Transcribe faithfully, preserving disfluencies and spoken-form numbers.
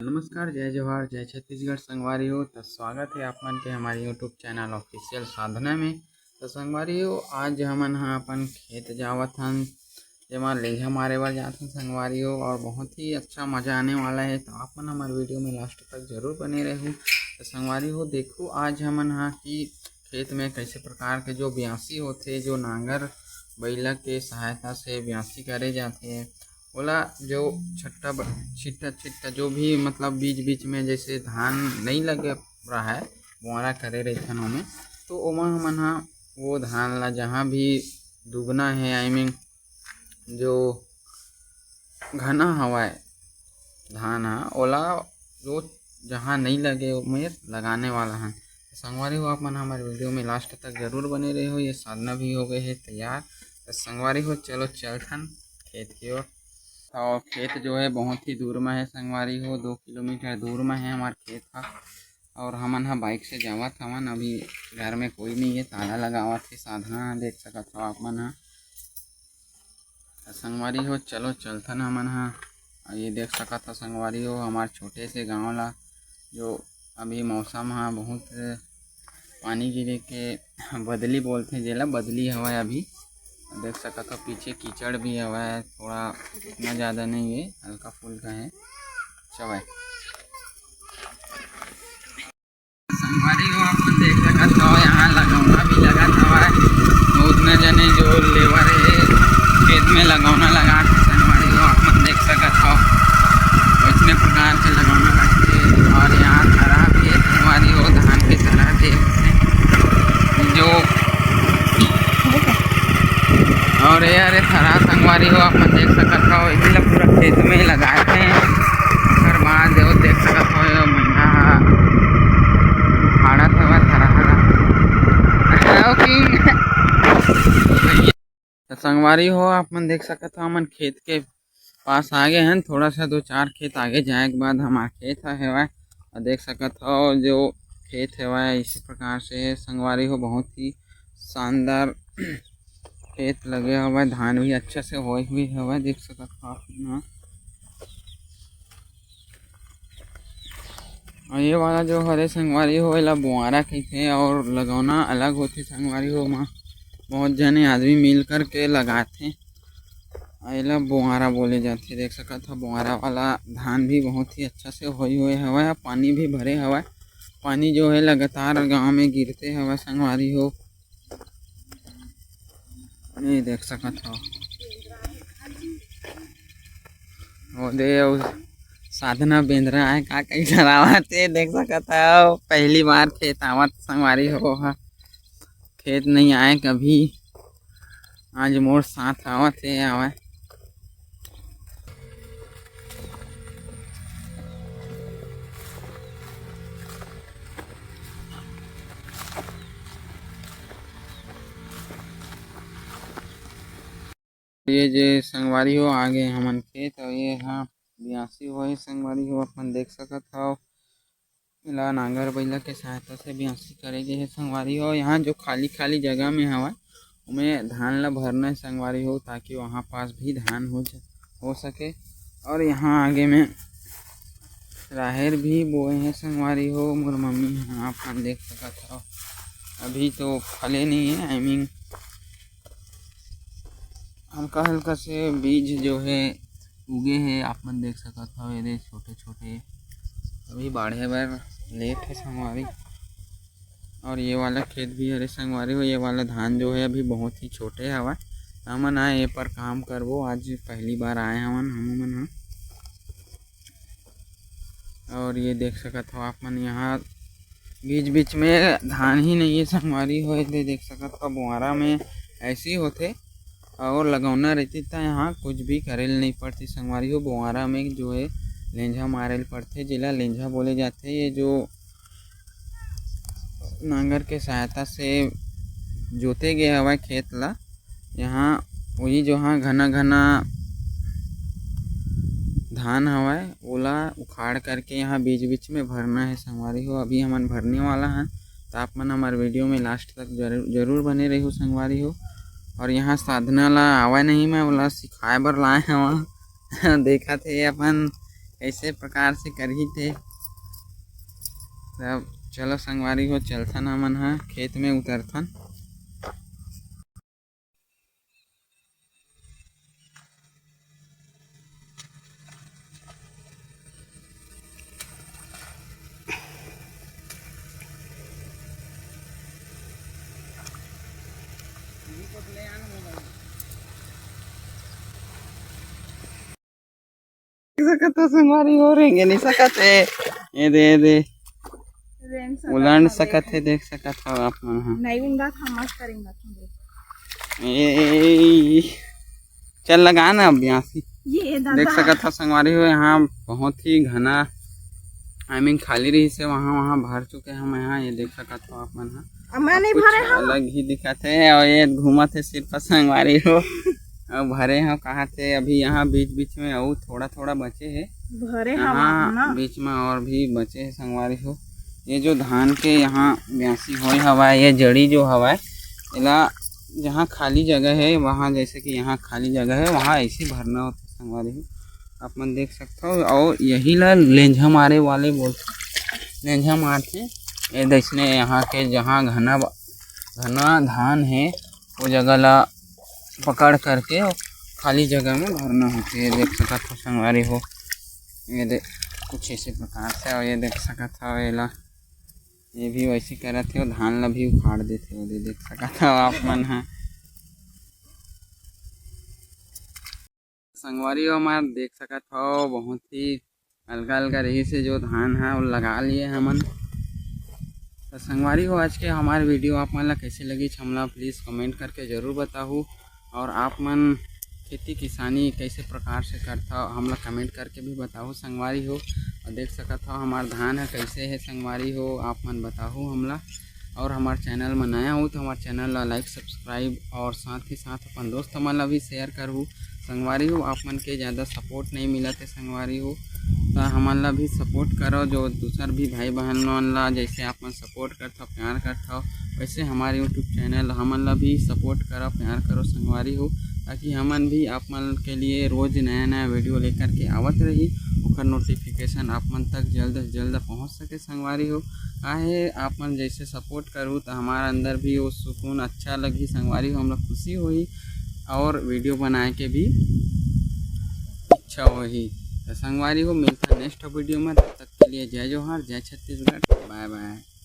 नमस्कार, जय जोहार, जय छत्तीसगढ़ संगवारी हो। तो स्वागत है आप मन के हमारे YouTube चैनल ऑफिशियल साधना में। तो संगवारी हो, आज हमन ह अपन खेत जावत हन, जेमा लेंझा मारे बर जात हन संगवारी हो, और बहुत ही अच्छा मजा आने वाला है। तो आप मन हमारे वीडियो में लास्ट तक जरूर बने रहू। तो संगवारी हो, देखो आज हमन ह कि खेत में कैसे प्रकार के जो ब्यासी होथे, जो नांगर बैला के सहायता से ब्यासी करे जाथे, ओला जो छट्टा ब-, छिट्टा छिट्टा जो भी मतलब बीच बीच में जैसे धान नहीं लगे रहा है, बोआरा करे रहिथन ओमे, तो ओमा हमन ह वो धान ला जहाँ भी दुगना है, आई मीन जो घना हवय धान ह, ओला जो जहाँ नहीं लगे ओमे लगाने वाला है। संगवारी हो, आप मन हमारे वीडियो में लास्ट तक जरूर बने रहे हो। ये साधना भी हो गए है तैयार। तो संगवारी हो, चलो चलथन खेत की ओर। और खेत जो है बहुत ही दूर में है संगवारी हो, दो किलोमीटर दूर में है हमार खेत ह। और हमन ह बाइक से जावत हवन, अभी घर में कोई नहीं है, ताला लगावत है साधना, देख सकत हो आप मन ह। त संगवारी हो, चलो चलथन हमन ह। अउ ये देख सकत हो संगवारी हो, हमार छोटे से गांव ला, जो अभी मौसम ह बहुत पानी गिरे के बदली बोलथे जेला, बदली हवय अभी। देख सकत हो पीछे कीचड़ भी हवय, थोड़ा इतना ज़्यादा नहीं है, हल्का फुल्का है। चलो। संगवारी हो, आप मन देख सकत हो, यहाँ लगौना भी लगत हवय। उतना जने जो लेबर हे, खेत में लगौना लगा के, संगवारी हो, आप मन देख सकत हो, इसने प्रकार के लगौना लगथे। और यहाँ थरा भी है, संगवारी हो, धान के थरा के। जो और ये हरे थरा, संगवारी हो, आप मन देख सकत हो, इही ला पूरा खेत में लगाए थे। ओकर बाद वो देख सकत हो, ये महिला ह फाड़त हवय थरा, थरा। Hello, king। तो संगवारी हो, आप मन देख सकत हो, हमन खेत के पास आ गए हैं। थोड़ा सा दो चार खेत आगे जाए के बाद हमार खेत ह हेवय। और देख सकत हो, जो खेत हेवय, इसी प्रकार से संगवारी हो, बहुत ही शानदार खेत लगे हवय। धान भी अच्छा से होए हुए हवय, देख सकत हो आप मन ह। और ये वाला जो हरे संगवारी हो, एला बोआरा कहिथे और लगौना अलग होथे संगवारी हो। ओमा बहुत जने आदमी मिल कर के लगाथे। एला बोआरा बोले जाथे। देख सकत हो, बोआरा वाला धान भी बहुत ही अच्छा से होई हुए हवय, पानी भी भरे हवय। पानी जो है लगातार गांव में गिरते हवय संगवारी हो। ये देख सकत हो, ओदे अउ साधना बेंदरा आय, का कहीं चलावत हे, देख सकत हो। पहली बार खेत आवत संगवारी हो, हा खेत नहीं आए कभी। आज मोर साथ आवत हे, आवय। ये जे संगवारी हो, आगे हमन खेत, और ये हा बियासी होए संगवारी हो, अपन देख सकत हव। एला नांगर बइला के सहायता से बियासी करे गे हे संगवारी हो। यहाँ जो खाली खाली जगह में हवय, ओमे धान ला भरना है संगवारी हो, ताकि वहाँ पास भी धान हो ज-, हो सके। और यहाँ आगे में राहेर भी बोए हैं संगवारी हो। मोर मम्मी ह, आप मन देख सकत हव, अभी तो फले नहीं है, आई मीन हल्का हल्का से बीज जो है उगे हे, आप मन देख सकत हव, एदे छोटे छोटे अभी बाढ़े बर लेट हे संगवारी। और ये वाला खेत भी हरे संगवारी हो, ये वाला धान जो है अभी बहुत ही छोटे हवय। हमन आए ये पर काम करबो, आज पहली बार आए हवन हमू मन ह। और ये देख सकत हो आप मन, यहाँ बीच बीच में धान ही नहीं है संगवारी हो, एदे देख सकत हो बोआरा में ऐसे ही होथे। और लगौना रहती त यहाँ कुछ भी करे ल नहीं पड़ती संगवारी हो। बोआरा में जो है लेंझा मारे ल पड़थे, जेला लेंझा बोले जाथे। ये जो नांगर के सहायता से जोते गए हवय खेत ला, यहाँ वही जो हाँ घना घना धान हवय, ओला उखाड़ करके यहाँ बीच बीच में भरना है संगवारी हो। अभी हमन भरने वाला हन, तो आप मन हमारे वीडियो में लास्ट तक जरूर जरूर बने रहो संगवारी हो। और यहाँ साधना ला आवे नहीं, मैं ओला सिखाए बर लाए हवा। देखत हे अपन कैसे प्रकार से करही ते। तब चलो संगवारी हो, चलथन हमन ह खेत में उतरथन। सकत हो संगवारी हो, रेंगे नहीं सकत हे। ये दे, ये दे। रेंग सकत उलंड हवे। सकत हे, देख सकत हो आप मन ह। नहीं उंडा था, मस्त रेंगत हवे। ए, चल लगा ना अब यहाँ से। ये दादा। देख सकत हो संगवारी हो, यहाँ बहुत ही घना, I mean, खाली रही से वहाँ, वहाँ भर चुके हम यहाँ। ये देख सकत हो आप मन ह। अम्मा नहीं कुछ भरे हम। अलग ही दिखत हे और ये घूमत हे सिर्फ संगवारी हो। अब भरे हो कहा थे अभी यहाँ बीच बीच में, अउ थोड़ा थोड़ा बचे हे। भरे हवा यहाँ ना। बीच में और भी बचे हे संगवारी हो। ये जो धान के यहाँ ब्यासी होय हवाय, ये जड़ी जो हवाय, एला जहाँ खाली जगह हे वहाँ, जैसे कि यहाँ खाली जगह हे, वहाँ ऐसे भरना होथे संगवारी हो। आप मन देख सकथव। और यही ला लेंझा मारे वाले बोलथे, लेंझा मारथे। ये जैसने यहाँ के जहाँ घना, घना धान हे, वो जगह ला पकड़ करके खाली जगह में भरना होथे। ये देख सकत हो संगवारी हो, ये दे कुछ ऐसे प्रकार से। और ये देख सकत हो, एला, ये भी वैसे करत हे, धान ला भी उखाड़ देथे। वो दे देख सकत हो आप मन ह संगवारी हो, हमार देख सकत हो, बहुत ही अलगा-अलगा रहिस हे जो धान ह, वो लगा लिए हमन। तो संगवारी हो, आज के हमार video आप मन ला कैसे लगिस, हमला please comment करके जरूर बताहू। और आप मन खेती किसानी कैसे प्रकार से करथव, हमला comment करके भी बताहू संगवारी हो। और देख सकत हो हमार धान ह कैसे हे संगवारी हो, आप मन बताहू हमला। और हमार channel में नया हो तो हमार channel ला like, subscribe और साथ ही साथ अपन दोस्त मन ला भी share करहू संगवारी हो। आप मन के ज़्यादा support नहीं मिलत हे संगवारी हो, तो हमन ला भी support करो, जो दूसर भी भाई बहन मन ला जैसे आप मन support करथव, प्यार करथव, वैसे हमारे YouTube channel हमन ला भी support करो, प्यार करो संगवारी हो, ताकि हमन भी आप मन के लिए रोज नया नया video लेकर के आवत रही। ओकर notification आप मन तक जल्द से जल्द पहुँच सके संगवारी हो। काहे आप मन जैसे support करहू तो हमार अंदर भी वो सुकून अच्छा लगही संगवारी हो, हमला खुशी होही और video बनाए के भी इच्छा होही। तो संगवारी हो, मिलता next video में, तब तक के लिए जय जोहार, जय छत्तीसगढ़, bye bye।